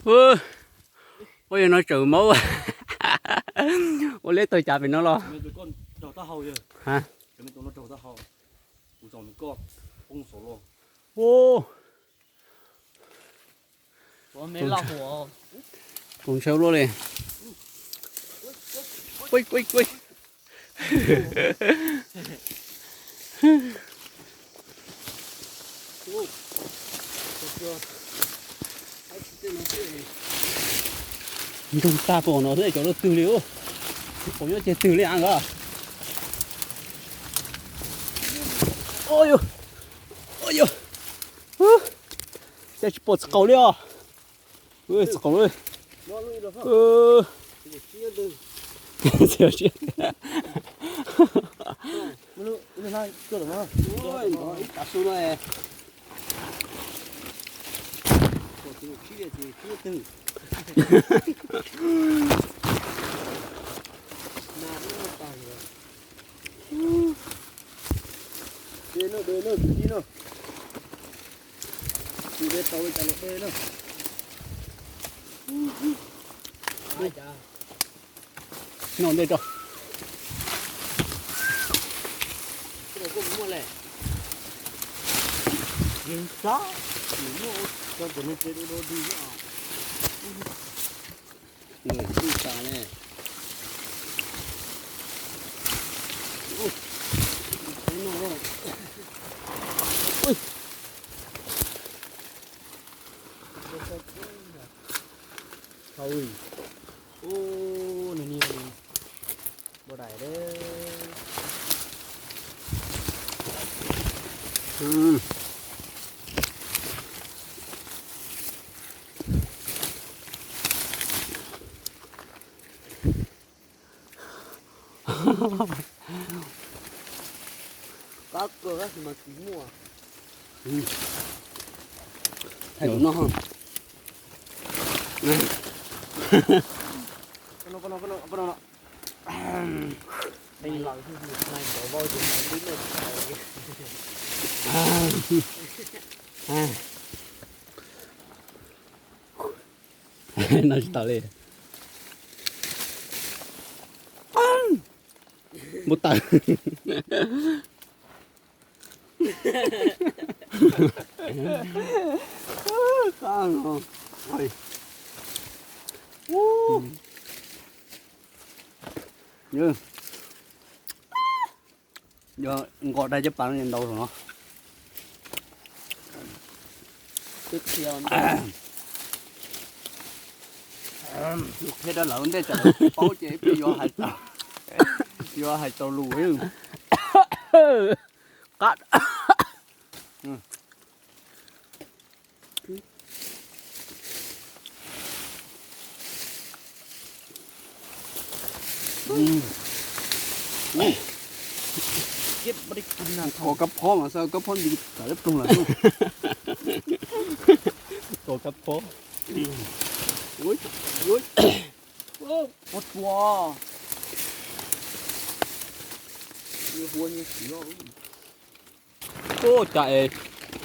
Ua yog no tsawm maub. Ua liab tawg cav pem no los. Tus ntshaw luaj li. Ntsoog tag pom no xwb cov lub twg li ub. Pom nyob ceg twg li a nkawd. Cas tsis pom txhais qaus li os. Txhais qaus li. Ib tav su no. De no, de no, kwv tij no. Tus de tau li cas los de na. No ntej tso. Nws tij tas ne. Ui, nws niag npua dais. Qab kawg tab sis mas tsis muaj. Thaij kuv noj. Noj tsis tau li. Npua taws. Yog nkaus dai caj pas no ntau no. Yus qhia rau lawv ntej tsam lawv tsis paub ces peb yuav hais tau, yuav hais tau lus. Qab. Tua kab phob mas xav kab phob nti tawm liab ploog lawm. Tua kab phob. Ua tua. Ua cas es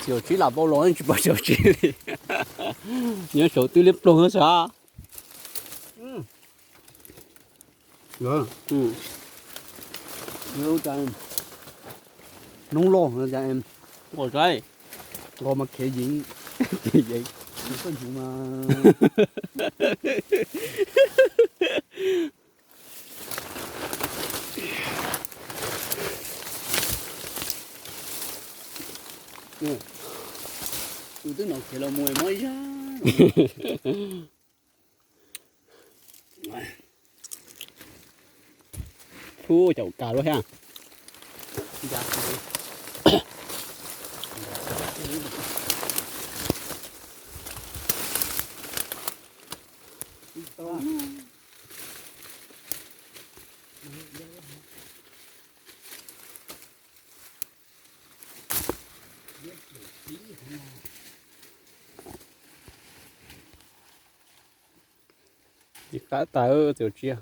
txiav tsib lam npau los tsis pom txiav tsib li. Nyob saum twb liab ploog xwb sav. Hnub loj no cas nqos saib, nqos mas khev yeev, yeev, koj ncuv mas. Tus twb no khiav los mus mob ib zag. Ub, caum kas lub thiab. Qab tas txiav tsis.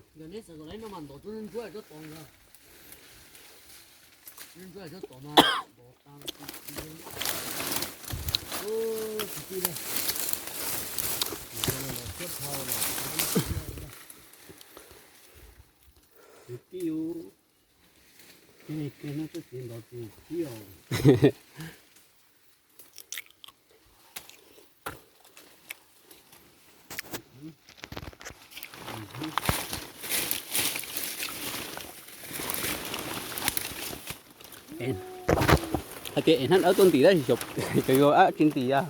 Hais tias es hnab dawb tuaj ntim tab sis cov yuav dab tsi ntim a.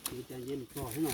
Ces cas nce mus txog xwb no.